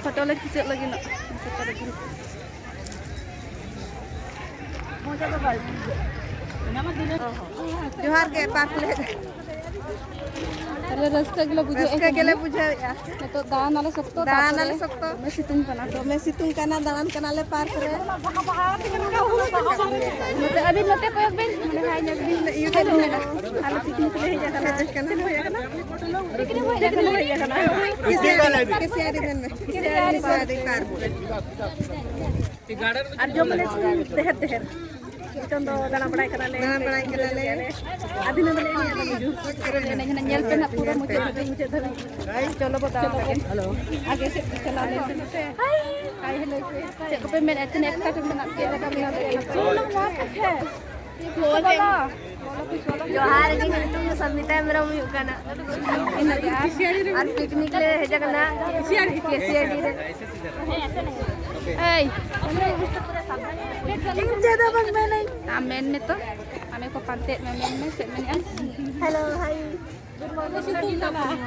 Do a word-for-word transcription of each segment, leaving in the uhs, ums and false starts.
Photo ᱞᱮ ᱠᱷᱤᱪᱟᱹᱜ ᱞᱟᱹᱜᱤᱫ ᱱᱟᱜ᱾ ᱡᱚᱦᱟᱨ ᱜᱮ, ᱯᱟᱨᱠ ᱞᱮ ᱦᱮᱡ ᱟᱞᱮ ᱨᱟᱹᱥᱠᱟᱹ ᱜᱮᱞᱮ ᱵᱩᱡᱷᱟᱹᱣᱮᱫᱼᱟ᱾ ᱨᱟᱹᱥᱠᱟᱹ ᱜᱮᱞᱮ ᱵᱩᱡᱷᱟᱹᱣᱮᱫᱼᱟ᱾ ᱱᱤᱛᱚᱜ ᱫᱟᱬᱟᱱ ᱟᱞᱮ ᱥᱚᱠᱛᱚ, ᱫᱟᱬᱟᱱ ᱛᱟᱨᱯᱚᱨᱮ ᱟᱞᱮ ᱥᱚᱠᱛᱚ᱾ ᱫᱚᱢᱮ ᱥᱤᱛᱩᱝ ᱠᱟᱱᱟ᱾ ᱫᱚᱢᱮ ᱥᱤᱛᱩᱝ ᱠᱟᱱᱟ, ᱫᱟᱬᱟᱱ ᱠᱟᱱᱟᱞᱮ ᱯᱟᱨᱠ ᱨᱮ᱾ ᱱᱚᱛᱮ ᱟᱹᱵᱤᱱ ᱱᱚᱛᱮ ᱠᱚᱭᱚᱜ ᱵᱤᱱ, ᱢᱟᱱᱮ ᱦᱟᱭ ᱧᱚᱜ ᱵᱤᱱ᱾ ᱤᱭᱟᱹ ᱠᱟᱱᱟ᱾ ᱟᱞᱮ ᱯᱤᱠᱱᱤᱠ ᱞᱮ ᱦᱮᱡ ᱟᱠᱟᱱᱟ᱾ ᱦᱮᱡ ᱟᱠᱟᱱᱟ᱾ ᱯᱤᱠᱱᱤᱠ ᱞᱮ ᱦᱮᱡ ᱟᱠᱟᱱᱟ᱾ ᱠᱮᱥᱤᱭᱟᱨᱤ ᱢᱮᱱ ᱢᱮ᱾ ᱠᱮᱥᱤᱭᱟᱨᱤ ᱯᱟᱨᱠ᱾ ᱟᱨ ᱡᱚᱢ ᱟᱞᱮ ᱰᱷᱮᱨ ᱰᱷᱮᱨ᱾ ᱱᱤᱛᱚᱝ ᱫᱚ ᱫᱟᱬᱟ ᱵᱟᱲᱟᱭ ᱠᱟᱱᱟᱞᱮ᱾ ᱫᱟᱬᱟ ᱵᱟᱲᱟᱭ ᱠᱟᱱᱟᱞᱮ᱾ ᱟᱨ ᱫᱤᱱᱟᱹᱢ ᱞᱮ ᱮᱱᱮᱡ ᱟᱞᱮ᱾ ᱮᱱᱮᱡ ᱦᱟᱱᱟ ᱧᱮᱞ ᱯᱮ ᱱᱟᱜ ᱯᱩᱨᱟᱹ ᱢᱩᱪᱟᱹᱫ ᱫᱷᱟᱹᱵᱤᱡ, ᱢᱩᱪᱟᱹᱫ ᱫᱷᱟᱹᱵᱤᱡ᱾ ᱪᱚᱞᱚ ᱵᱚ ᱫᱟᱬᱟ ᱞᱮᱜᱮ᱾ ᱟᱜᱮ ᱥᱮᱫ ᱪᱟᱞᱟᱣ ᱞᱮᱱ ᱜᱮ᱾ ᱦᱟᱭ ᱦᱮᱞᱳ ᱯᱮ᱾ ᱪᱮᱫ ᱠᱚᱯᱮ ᱢᱮᱱᱮᱫᱼᱟ? ᱛᱤᱱᱟᱹᱜ excited ᱢᱮᱱᱟᱜ ᱯᱮᱭᱟ? ᱡᱚᱦᱟᱨ ᱜᱮ, ᱧᱩᱛᱩᱢ ᱫᱚ ᱥᱚᱵᱤᱛᱟ ᱦᱮᱢᱵᱨᱚᱢ ᱦᱩᱭᱩᱜ ᱠᱟᱱᱟ᱾ ᱟᱨ ᱯᱤᱠᱱᱤᱠ ᱞᱮ ᱦᱮᱡ ᱟᱠᱟᱱᱟ ᱠᱮᱥᱤᱭᱟᱨᱤ ᱨᱮ᱾ ᱮᱭ, ᱤᱧ ᱪᱮᱫ ᱦᱚᱸ ᱵᱟᱝ ᱢᱮᱱᱟᱹᱧ᱾ ᱟᱢ ᱢᱮᱱ ᱢᱮ ᱛᱚ, ᱟᱢ ᱠᱚ ᱯᱟᱱᱛᱮᱭᱮᱫ ᱢᱮ, ᱢᱮᱱ ᱢᱮ, ᱪᱮᱫ ᱢᱮᱱᱮᱫ ᱟᱢ? ᱦᱮᱞᱳ, ᱦᱟᱭ᱾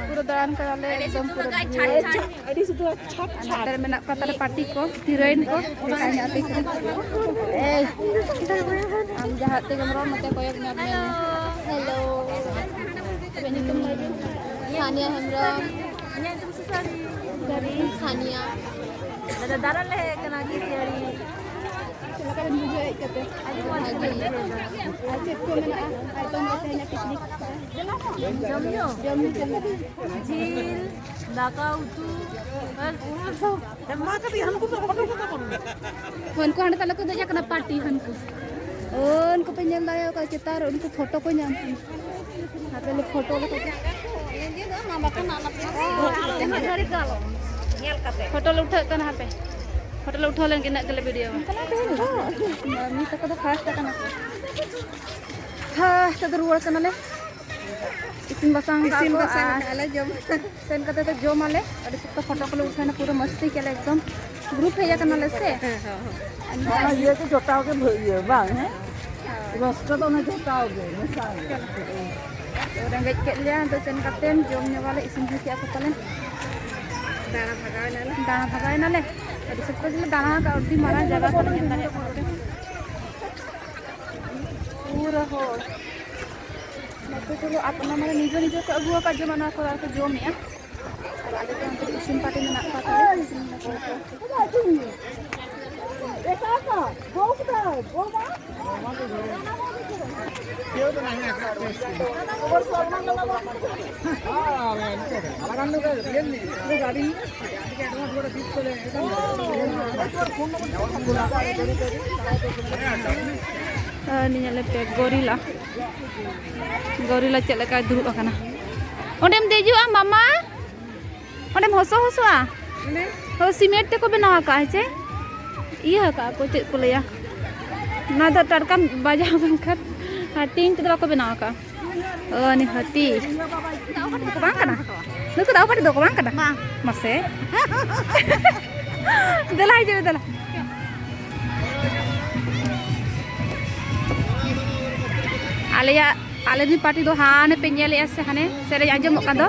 ᱯᱩᱨᱟᱹ ᱫᱟᱬᱟᱱ ᱠᱟᱱᱟᱞᱮ, ᱮᱠᱫᱚᱢ ᱯᱩᱨᱟᱹ ᱵᱷᱤᱲ᱾ ᱟᱹᱰᱤ ᱥᱩᱫᱷᱩ ᱟᱪᱪᱷᱟ, ᱟᱪᱪᱷᱟ᱾ ᱟᱨ ᱱᱚᱛᱮ ᱨᱮ ᱢᱮᱱᱟᱜ ᱠᱚᱣᱟ ᱛᱟᱞᱮ ᱯᱟᱨᱴᱤ ᱠᱚ, ᱦᱤᱨᱳᱭᱤᱱ ᱠᱚ᱾ ᱮᱭ, ᱟᱢ ᱡᱟᱦᱟᱸ ᱛᱮᱜᱮᱢ ᱨᱚᱲ, ᱱᱚᱛᱮ ᱠᱚᱭᱚᱜ ᱢᱮ, ᱢᱮᱱ ᱢᱮ᱾ ᱦᱮᱞᱳ᱾ ᱟᱯᱮ ᱧᱩᱛᱩᱢ ᱞᱟᱹᱭ ᱵᱤᱱ᱾ ᱥᱟᱱᱤᱭᱟ ᱦᱮᱢᱵᱨᱚᱢ᱾ ᱤᱧᱟᱹᱜ ᱧᱩᱛᱩᱢ ᱥᱩᱥᱟᱨᱤ᱾ ᱥᱟᱱᱤᱭᱟ᱾ ᱟᱞᱮ ᱫᱚ ᱫᱟᱬᱟᱱ ᱞᱮ ᱦᱮᱡ ᱟᱠᱟᱱᱟ ᱠᱤᱥᱤᱭᱟᱹᱲᱤ᱾ ᱪᱮᱫ ᱞᱮᱠᱟ ᱵᱮᱱ ᱵᱩᱡᱷᱟᱹᱣᱮᱫ ᱠᱟᱛᱮ? ᱟᱹᱰᱤ ᱢᱚᱡᱽ ᱜᱮᱞᱮ ᱵᱩᱡᱷᱟᱹᱣ ᱮᱫᱟ᱾ ᱟᱨ ᱪᱮᱫ ᱠᱚ ᱢᱮᱱᱟᱜᱼᱟ ᱟᱭᱴᱮᱢ ᱠᱚ ᱛᱮᱦᱮᱧᱟᱜ ᱯᱤᱠᱱᱤᱠ? ᱡᱚᱢ ᱧᱩ? ᱡᱚᱢ ᱧᱩ ᱪᱮᱫ ᱢᱮᱱᱟᱜᱼᱟ? ᱡᱤᱞ, ᱫᱟᱠᱟ ᱩᱛᱩ, ᱵᱟᱥ᱾ ᱦᱟᱹᱱᱠᱩ ᱦᱟᱸᱰᱮ ᱛᱟᱞᱮ ᱠᱚ ᱫᱮᱡ ᱟᱠᱟᱱᱟ ᱯᱟᱨᱴᱤ ᱦᱟᱹᱱᱠᱩ᱾ ᱩᱱᱠᱩ ᱯᱮ ᱧᱮᱞ ᱫᱟᱲᱮᱭᱟᱠᱚᱣᱟ ᱪᱮᱛᱟᱱ ᱨᱮ, ᱩᱱᱠᱩ ᱯᱷᱳᱴᱳ ᱠᱚ ᱧᱟᱢ ᱠᱟᱱᱟ᱾ ᱟᱯᱮ ᱞᱮ ᱯᱷᱳᱴᱳ ᱞᱮᱠᱟ ᱪᱮ? ᱯᱷᱳᱴᱳ ᱞᱮ ᱩᱴᱷᱟᱹᱜ ᱠᱟᱱᱟ ᱦᱟᱯᱮ᱾ ᱯᱷᱳᱴᱳ ᱞᱮ ᱩᱴᱷᱟᱹᱣ ᱞᱮᱱ ᱜᱮ ᱤᱱᱟᱹᱜ ᱜᱮᱞᱮ ᱵᱷᱤᱰᱤᱭᱳ᱾ ᱢᱟᱹᱢᱤ ᱛᱟᱠᱚ ᱫᱚ ᱯᱷᱟᱥᱴ ᱟᱠᱟᱱᱟ ᱠᱚ᱾ ᱦᱮᱸ, ᱱᱤᱛᱚᱜ ᱫᱚ ᱨᱩᱣᱟᱹᱲ ᱠᱟᱱᱟᱞᱮ᱾ ᱤᱥᱤᱱ ᱵᱟᱥᱟᱝ ᱠᱟᱜᱼᱟ ᱤᱥᱤᱱ ᱠᱚ ᱵᱟᱥᱟᱝ ᱟᱨ ᱠᱟᱜᱼᱟ ᱞᱮ, ᱡᱚᱢ᱾ ᱥᱮᱱ ᱠᱟᱛᱮ ᱫᱚ ᱡᱚᱢ ᱟᱞᱮ᱾ ᱟᱹᱰᱤ ᱥᱚᱠᱛᱚ ᱯᱷᱳᱴᱳ ᱠᱚᱞᱮ ᱩᱴᱷᱟᱹᱣ ᱮᱱᱟ, ᱯᱩᱨᱟᱹ ᱢᱟᱥᱛᱤ ᱠᱮᱫ ᱞᱮ ᱮᱠᱫᱚᱢ᱾ ᱜᱨᱩᱯ ᱦᱮᱡ ᱟᱠᱟᱱᱟᱞᱮ ᱥᱮ᱾ ᱦᱮᱸ, ᱦᱮᱸ, ᱦᱮᱸ᱾ ᱚᱱᱟ ᱤᱭᱟᱹ ᱠᱚ ᱡᱚᱴᱟᱣ ᱜᱮ ᱵᱷᱟᱹ-, ᱤᱭᱟᱹ ᱵᱟᱝ, ᱦᱮᱸ? ᱦᱳᱭ᱾ ᱨᱟᱹᱥᱠᱟᱹ ᱫᱚ ᱚᱱᱟ ᱡᱚᱴᱟᱣ ᱜᱮ, ᱢᱮᱥᱟ ᱜᱮ᱾ ᱛᱚ, ᱨᱮᱸᱜᱮᱡ ᱠᱮᱫ ᱞᱮᱭᱟ, ᱟᱫᱚ ᱥᱮᱱ ᱠᱟᱛᱮ ᱡᱚᱢ ᱧᱩ ᱟᱞᱮ, ᱤᱥᱤᱱ ᱦᱩᱭ ᱠᱮᱫᱼᱟ ᱠᱚ ᱯᱟᱞᱮᱱ᱾ ᱫᱟᱬᱟ ᱵᱷᱟᱜᱟᱣ ᱮᱱᱟᱞᱮ᱾ ᱫᱟᱬᱟ ᱵᱷᱟᱜᱟᱣ ᱮᱱᱟᱞᱮ᱾ ᱟᱹᱰᱤ ᱥᱚᱠᱛᱚ ᱜᱮᱞᱮ ᱫᱟᱬᱟ ᱟᱠᱟᱫ, ᱟᱹᱰᱤ ᱢᱟᱨᱟᱝ ᱡᱟᱭᱜᱟ ᱠᱚᱞᱮ ᱧᱮᱞ ᱫᱟᱲᱮᱭᱟᱜ ᱠᱟᱱᱟ᱾ ᱯᱩᱨᱟᱹ ᱦᱚᱲ᱾ ᱱᱚᱛᱮ ᱫᱚ ᱟᱯᱱᱟ ᱢᱟᱱᱮ ᱱᱤᱡᱮ ᱱᱤᱡᱮ ᱠᱚ ᱟᱹᱜᱩ ᱟᱠᱟᱫ ᱡᱚᱢᱟᱜ, ᱱᱚᱣᱟ ᱠᱚ ᱟᱨ ᱠᱚ ᱡᱚᱢᱮᱜᱼᱟ᱾ ᱟᱨ ᱟᱞᱮ ᱫᱚ ᱱᱚᱛᱮ ᱨᱮ ᱤᱥᱤᱱ ᱯᱟᱨᱴᱤ ᱢᱮᱱᱟᱜ ᱠᱚᱣᱟ ᱛᱟᱞᱮ, ᱤᱥᱤᱱ ᱫᱟᱠᱚ᱾ ᱟᱨ ᱧᱮᱞᱮᱯᱮ ᱜᱚᱨᱤᱞᱟ, ᱜᱚᱨᱤᱞᱟ ᱪᱮᱫ ᱞᱮᱠᱟᱭ ᱫᱩᱲᱩᱵ ᱟᱠᱟᱱᱟ᱾ ᱚᱸᱰᱮᱢ ᱫᱮᱡᱚᱜᱼᱟ ᱢᱟᱢᱟ, ᱚᱸᱰᱮᱢ ᱦᱚᱥᱚ ᱦᱚᱥᱚᱜᱼᱟ᱾ ᱦᱳᱭ, ᱥᱤᱢᱮᱱᱴ ᱛᱮᱠᱚ ᱵᱮᱱᱟᱣ ᱟᱠᱟᱫᱼᱟ, ᱦᱮᱸ ᱪᱮ? ᱤᱭᱟᱹ ᱟᱠᱟᱫᱼᱟ ᱠᱚ, ᱪᱮᱫ ᱠᱚ ᱞᱟᱹᱭᱟ, ᱚᱱᱟ ᱫᱚ ᱴᱟᱴᱠᱟᱢ ᱵᱟᱡᱟᱣ ᱞᱮᱱᱠᱷᱟᱱ, ᱟᱨ ᱴᱤᱱ ᱛᱮᱫᱚ ᱵᱟᱠᱚ ᱵᱮᱱᱟᱣ ᱟᱠᱟᱫᱼᱟ᱾ ᱚ, ᱩᱱᱤ ᱦᱟᱹᱛᱤ᱾ ᱵᱟᱝ ᱠᱟᱱᱟ? ᱱᱩᱠᱩ ᱫᱚ ᱟᱵᱚ ᱯᱟᱨᱴᱤ ᱫᱚ ᱵᱟᱝ ᱠᱟᱱᱟ? ᱵᱟᱝ᱾ ᱢᱟᱥᱮ᱾ ᱫᱮᱞᱟ ᱦᱤᱡᱩᱜ ᱢᱮ, ᱫᱮᱞᱟ᱾ ᱟᱞᱮᱭᱟᱜ, ᱟᱞᱮ ᱨᱤᱱ ᱯᱟᱨᱴᱤ ᱫᱚ ᱦᱟᱱᱮ ᱯᱮ ᱧᱮᱞᱮᱜᱼᱟ ᱥᱮ, ᱦᱟᱱᱮ ᱥᱮᱨᱮᱧ ᱟᱸᱡᱚᱢᱚᱜ ᱠᱟᱱ ᱫᱚ,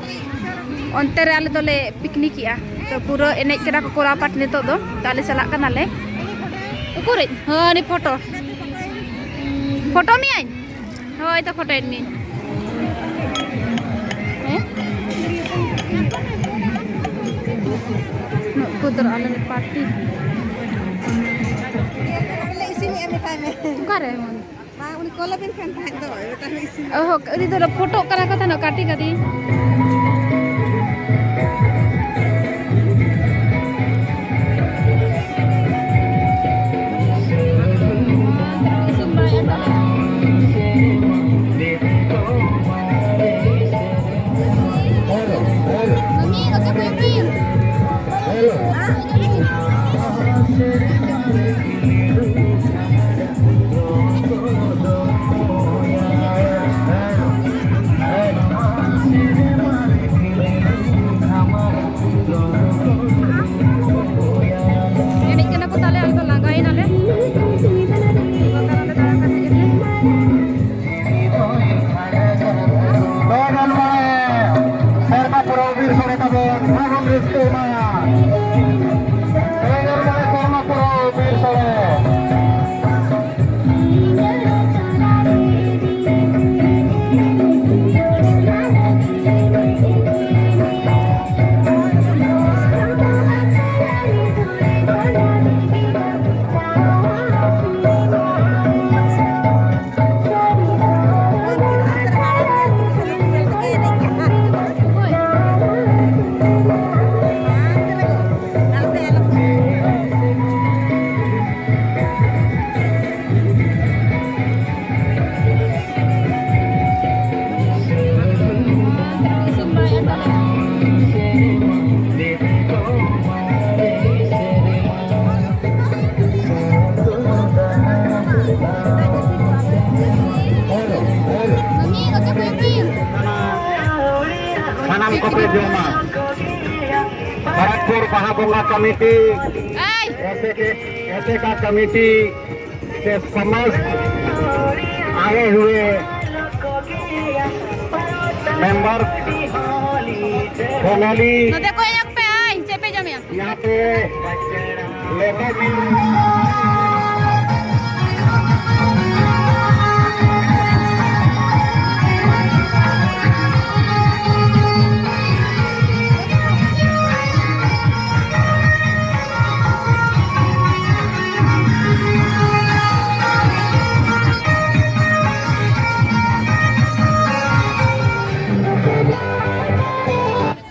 ᱚᱱᱛᱮ ᱨᱮ ᱟᱞᱮ ᱫᱚᱞᱮ ᱯᱤᱠᱱᱤᱠᱮᱜᱼᱟ᱾ ᱛᱚ ᱯᱩᱨᱟᱹ ᱮᱱᱮᱡ ᱠᱟᱱᱟ ᱠᱚ ᱠᱚᱲᱟ ᱯᱟᱨᱴᱤ ᱱᱤᱛᱚᱜ ᱫᱚ᱾ ᱛᱚ ᱟᱞᱮ ᱪᱟᱞᱟᱜ ᱠᱟᱱᱟᱞᱮ᱾ ᱩᱠᱩᱨ? ᱦᱟᱹᱱᱤ ᱯᱷᱳᱴᱳ᱾ ᱯᱷᱳᱴᱳ ᱢᱮᱭᱟᱹᱧ? ᱦᱳᱭ ᱛᱚ, ᱯᱷᱳᱴᱳᱭᱮᱫ ᱢᱤᱭᱟᱹᱧ᱾ ᱦᱮᱸ? ᱱᱩᱠᱩ ᱫᱚ ᱟᱞᱮ ᱞᱮ ᱯᱟᱨᱴᱤ᱾ ᱚᱠᱟᱨᱮ? ᱵᱟᱝ, ᱩᱱᱤ ᱠᱚᱞ ᱟᱵᱤᱱ ᱠᱟᱱ ᱛᱟᱦᱮᱸᱫ ᱫᱚ, ᱢᱤᱫᱴᱟᱝ ᱤᱥᱤᱱ᱾ ᱚᱦᱚ, ᱩᱱᱤ ᱫᱚ ᱯᱷᱳᱴᱳᱜ ᱠᱟᱱᱟ ᱠᱚ ᱛᱟᱦᱮᱱᱟ, ᱠᱟᱹᱴᱤᱡ ᱠᱟᱹᱴᱤᱡ᱾ ᱤᱥᱤᱱ ᱵᱟᱲᱟᱭᱮᱫ ᱛᱟᱞᱮ᱾ ᱢᱟᱢᱤ, ᱱᱚᱛᱮ ᱠᱚᱭᱚᱜ ᱵᱤᱱ᱾ ᱡᱚᱢᱟ᱾ ᱵᱟᱨᱟᱠᱯᱩᱨ ᱵᱟᱦᱟ ᱵᱚᱸᱜᱟ ᱠᱚᱢᱤᱴᱤ, ᱮᱭ! ᱮᱥᱮᱠᱟ, ᱮᱥᱮᱠᱟ ᱠᱚᱢᱤᱴᱤ ᱥᱮ ᱥᱚᱢᱟᱡᱽ ᱟᱭᱮ ᱦᱩᱭᱮ ᱢᱮᱢᱵᱟᱨ ᱯᱷᱮᱢᱮᱞᱤ ᱱᱚᱛᱮ ᱠᱚᱭᱚᱜ ᱯᱮ, ᱟᱭ, ᱪᱮᱫ ᱯᱮ ᱡᱚᱢᱮᱜᱼᱟ? ᱭᱟᱦᱟᱸ ᱯᱮ ᱞᱮᱴᱚ ᱢᱤᱞ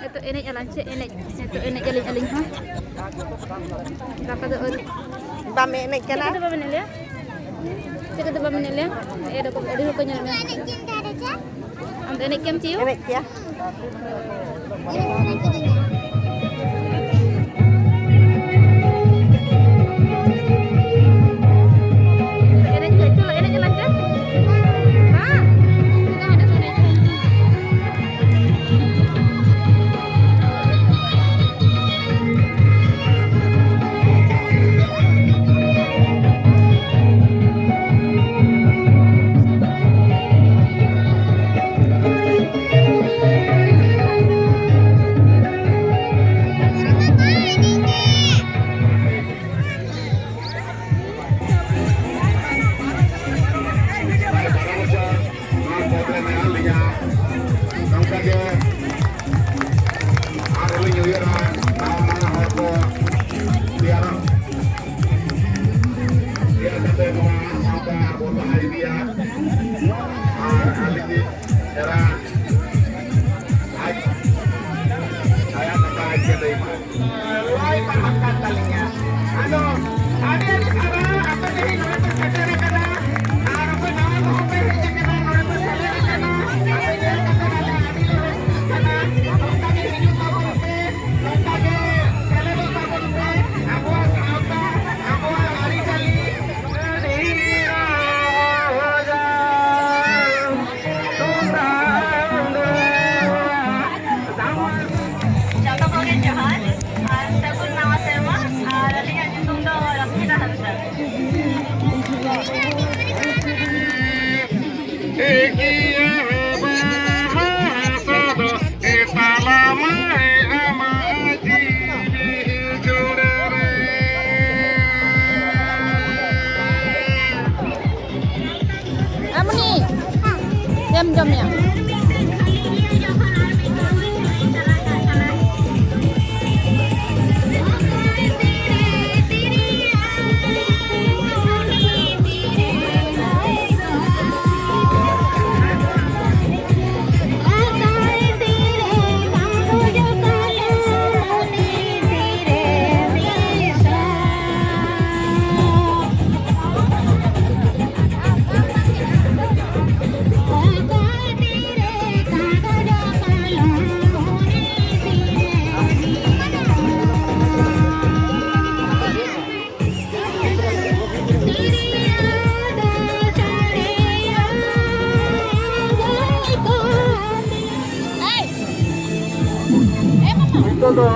ᱱᱤᱛᱚᱜ ᱮᱱᱮᱡ ᱟᱞᱟᱝ ᱪᱮᱫ ᱮᱱᱮᱡ? ᱱᱤᱛᱚᱜ ᱮᱱᱮᱡ ᱟᱹᱞᱤᱧ, ᱟᱹᱞᱤᱧ ᱦᱚᱸ᱾ ᱫᱟᱠᱟ ᱫᱚ ᱟᱹᱣᱨᱤ᱾ ᱵᱟᱢ ᱮᱱᱮᱡ ᱠᱟᱱᱟ? ᱪᱤᱠᱟᱹᱛᱮ ᱵᱟᱢ ᱮᱱᱮᱡ ᱞᱮᱭᱟ? ᱪᱤᱠᱟᱹᱛᱮ ᱵᱟᱢ ᱮᱱᱮᱡ ᱞᱮᱭᱟ? ᱮ ᱨᱚᱠᱚᱢ ᱟᱹᱰᱤ ᱦᱚᱲ ᱠᱚ ᱧᱮᱞ ᱢᱮᱭᱟ᱾ ᱟᱢ ᱫᱚ ᱮᱱᱮᱡ ᱠᱮᱭᱟᱢ ᱪᱮᱫ? ᱮᱱᱮᱡ ᱠᱮᱭᱟ᱾ ᱮᱱᱮᱡ ᱦᱩᱭᱩᱜ, ᱪᱚᱞᱚ, ᱮᱱᱮᱡ ᱟᱞᱟᱝ ᱪᱚ᱾ ᱵᱟᱝ, ᱪᱮᱫᱟᱜ ᱦᱟᱸᱰᱮ ᱵᱚᱱ ᱮᱱᱮᱡ ᱠᱟᱱᱟ? ᱱᱚᱣᱟ ᱯᱚᱫᱽ ᱨᱮ ᱢᱮᱱᱟᱜ ᱞᱤᱧᱟ᱾ ᱱᱚᱝᱠᱟ ᱜᱮ ᱟᱨᱦᱚᱸ ᱞᱤᱧ ᱩᱭᱦᱟᱹᱨᱟ, ᱱᱟᱣᱟ ᱱᱟᱣᱟ ᱦᱚᱲ ᱠᱚ ᱛᱮᱭᱟᱨᱚᱜ, ᱛᱮᱭᱟᱨ ᱠᱟᱛᱮ ᱱᱚᱣᱟ ᱥᱟᱶᱛᱟ ᱵᱚ ᱞᱟᱦᱟ ᱤᱫᱤᱭᱟ᱾ ᱟᱨ ᱟᱹᱞᱤᱧ ᱮᱨᱟ ᱟᱡ, ᱟᱭᱟᱜ ᱠᱟᱛᱷᱟ ᱟᱡ ᱜᱮ ᱞᱟᱹᱭ ᱢᱟ᱾ ᱞᱟᱹᱭ ᱯᱟᱲᱦᱟᱜ ᱠᱟᱱ ᱛᱟᱹᱞᱤᱧᱟ᱾ ᱟᱫᱚ ᱟᱹᱰᱤ ᱟᱹᱰᱤ ᱥᱟᱨᱦᱟᱣ, ᱟᱯᱮ ᱛᱮᱦᱮᱧ ᱱᱚᱰᱮ ᱯᱮ ᱥᱮᱴᱮᱨ ᱟᱠᱟᱱᱟ᱾ ᱟᱨ ᱟᱯᱮ ᱱᱟᱣᱟ ᱠᱚᱦᱚᱸ ᱯᱮ ᱦᱮᱡ ᱟᱠᱟᱱᱟ, ᱱᱚᱰᱮ ᱯᱮ ᱥᱮᱞᱮᱫ ᱟᱠᱟᱱᱟ᱾ ᱟᱯᱮ ᱧᱮᱞ ᱠᱟᱛᱮ ᱟᱞᱮ ᱟᱹᱰᱤ ᱞᱮ ᱨᱟᱹᱥᱠᱟᱹᱜ ᱠᱟᱱᱟ᱾ ᱱᱚᱝᱠᱟ ᱜᱮ ᱦᱤᱡᱩᱜ ᱛᱟᱵᱚᱱ ᱯᱮ, ᱱᱚᱝᱠᱟ ᱜᱮ ᱥᱮᱞᱮᱫᱚᱜ ᱛᱟᱵᱚᱱ ᱯᱮ᱾ ᱟᱵᱚᱣᱟᱜ ᱥᱟᱶᱛᱟ, ᱟᱵᱚᱣᱟᱜ ᱟᱹᱨᱤᱪᱟᱹᱞᱤ, ᱟᱹᱰᱤ ᱨᱚᱢᱚᱡᱟ᱾ ᱛᱩᱢᱫᱟᱜ ᱫᱚ ᱱᱤᱛᱚᱜ ᱫᱚ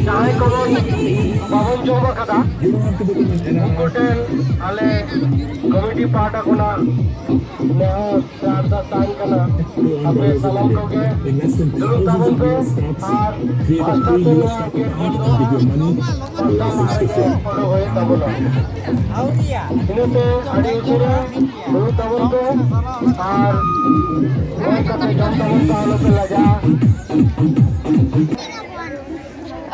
ᱡᱟᱦᱟᱸᱭ ᱠᱚᱵᱚᱱ ᱵᱟᱵᱚᱱ ᱡᱚᱢ ᱟᱠᱟᱫᱟ, ᱩᱱᱠᱩ ᱴᱷᱮᱱ ᱟᱞᱮ ᱠᱚᱢᱤᱴᱤ ᱯᱟᱦᱴᱟ ᱠᱷᱚᱱᱟᱜ ᱱᱮᱦᱚᱨ ᱥᱮ ᱟᱨᱫᱟᱥ ᱛᱟᱦᱮᱱ ᱠᱟᱱᱟ, ᱟᱯᱮ ᱥᱟᱱᱟᱢ ᱠᱚᱜᱮ ᱫᱩᱲᱩᱵ ᱛᱟᱵᱚᱱ ᱯᱮ ᱟᱨ ᱯᱟᱸᱪᱴᱟ ᱛᱮ ᱱᱚᱣᱟ ᱜᱮᱴ ᱵᱚᱱᱫᱚᱜᱼᱟ᱾ ᱯᱟᱸᱪᱴᱟ ᱞᱟᱦᱟ ᱨᱮᱜᱮ ᱚᱰᱚᱠ ᱦᱩᱭᱩᱜ ᱛᱟᱵᱚᱱᱟ᱾ ᱤᱱᱟᱹᱛᱮ ᱟᱹᱰᱤ ᱩᱥᱟᱹᱨᱟ ᱫᱩᱲᱩᱵ ᱛᱟᱵᱚᱱ ᱯᱮ ᱟᱨ ᱠᱚᱭ ᱠᱟᱛᱮ ᱡᱚᱢ ᱛᱟᱵᱚᱱ ᱯᱮ, ᱟᱞᱚᱯᱮ ᱞᱟᱡᱟᱜᱼᱟ᱾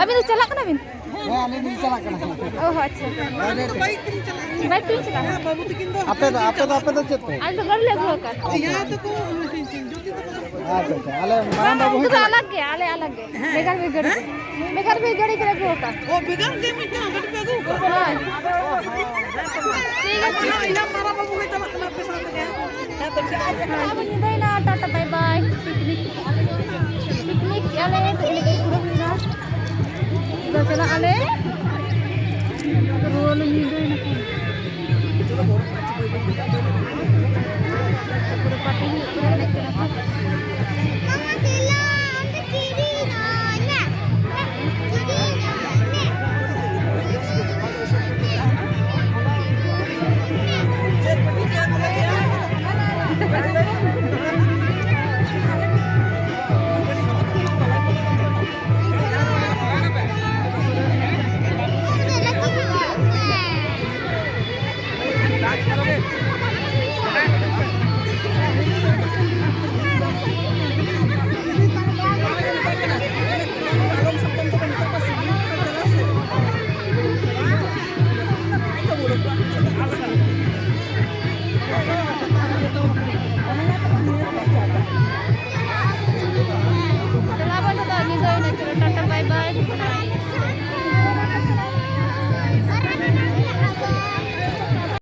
ᱟᱹᱵᱤᱱ ᱫᱚ ᱪᱟᱞᱟᱜ ᱠᱟᱱᱟ ᱵᱤᱱ? ᱦᱮᱸ, ᱟᱹᱞᱤᱧ ᱞᱤᱧ ᱪᱟᱞᱟᱜ ᱠᱟᱱᱟ᱾ ᱚ, ᱟᱪᱪᱷᱟ᱾ ᱵᱟᱭᱤᱠ ᱛᱮᱞᱤᱧ ᱪᱟᱞᱟᱜᱼᱟ᱾ ᱵᱟᱭᱤᱠ ᱛᱮᱞᱤᱧ ᱪᱟᱞᱟᱜᱼᱟ᱾ ᱦᱮᱸ, ᱵᱟᱹᱵᱩ ᱛᱟᱹᱠᱤᱱ ᱫᱚ ᱟᱯᱮ ᱫᱚ, ᱟᱯᱮ ᱫᱚ, ᱟᱯᱮ ᱫᱚ ᱪᱮᱫ ᱛᱮ? ᱟᱞᱮ ᱫᱚ ᱜᱟᱹᱰᱤ ᱞᱮ ᱟᱹᱜᱩ ᱟᱠᱟᱫ᱾ ᱡᱟᱦᱟᱸ ᱛᱮᱠᱚ, ᱡᱳᱛᱤ ᱛᱟᱠᱚ᱾ ᱟᱪᱪᱷᱟ, ᱟᱪᱪᱷᱟ᱾ ᱟᱞᱮ ᱢᱟᱨᱟᱝ ᱵᱟᱹᱵᱩ ᱦᱚᱸ ᱩᱱᱠᱩ ᱫᱚ ᱪᱟᱞᱟᱜ ᱟᱞᱟᱜᱽ ᱜᱮ, ᱟᱞᱮ ᱟᱞᱟᱜᱽ ᱜᱮ᱾ ᱦᱮᱸ᱾ ᱵᱷᱮᱜᱟᱨ ᱵᱷᱮᱜᱟᱨ ᱜᱟᱹᱰᱤ ᱠᱚ ᱟᱹᱜᱩ ᱟᱠᱟᱫ᱾ ᱚ, ᱵᱷᱮᱜᱟᱨ ᱜᱮ ᱢᱤᱫᱴᱟᱝ ᱜᱟᱹᱰᱤ ᱯᱮ ᱟᱹᱜᱩ ᱟᱠᱟᱫ? ᱦᱳᱭ᱾ ᱴᱷᱤᱠ ᱟᱪᱷᱮ᱾ ᱤᱧᱟᱹᱜ ᱢᱟᱨᱟᱝ ᱵᱟᱹᱵᱩ ᱦᱚᱸᱭ ᱪᱟᱞᱟᱜ ᱠᱟᱱᱟ ᱟᱯᱮ ᱥᱟᱶ ᱛᱮᱜᱮ᱾ ᱦᱮᱸ, ᱛᱚ ᱴᱷᱤᱠ ᱟᱪᱷᱮ᱾ ᱟᱵᱚ ᱧᱤᱫᱟᱹᱭᱮᱱᱟ, ᱴᱟᱴᱟ, ᱵᱟᱭ ᱵᱟᱭ᱾ ᱯᱤᱠᱱᱤᱠ, ᱯᱤᱠᱱᱤᱠ ᱠᱮᱜᱼᱟ ᱞᱮ, ᱛᱚ ᱮᱱᱮᱡ ᱮᱱᱮᱡ ᱯᱩᱨᱟᱹ ᱦᱩᱭᱱᱟ᱾ ᱟᱫᱚ ᱪᱟᱞᱟᱜ ᱟᱞᱮ᱾ ᱨᱩᱣᱟᱹ ᱞᱮ ᱧᱤᱫᱟᱹᱭᱮᱱᱟ᱾ ᱯᱩᱨᱟᱹ ᱯᱟᱨᱴᱤ ᱦᱩᱭᱩᱜ ᱠᱟᱱᱟ, ᱮᱱᱮᱡ ᱠᱟᱱᱟ ᱠᱚ᱾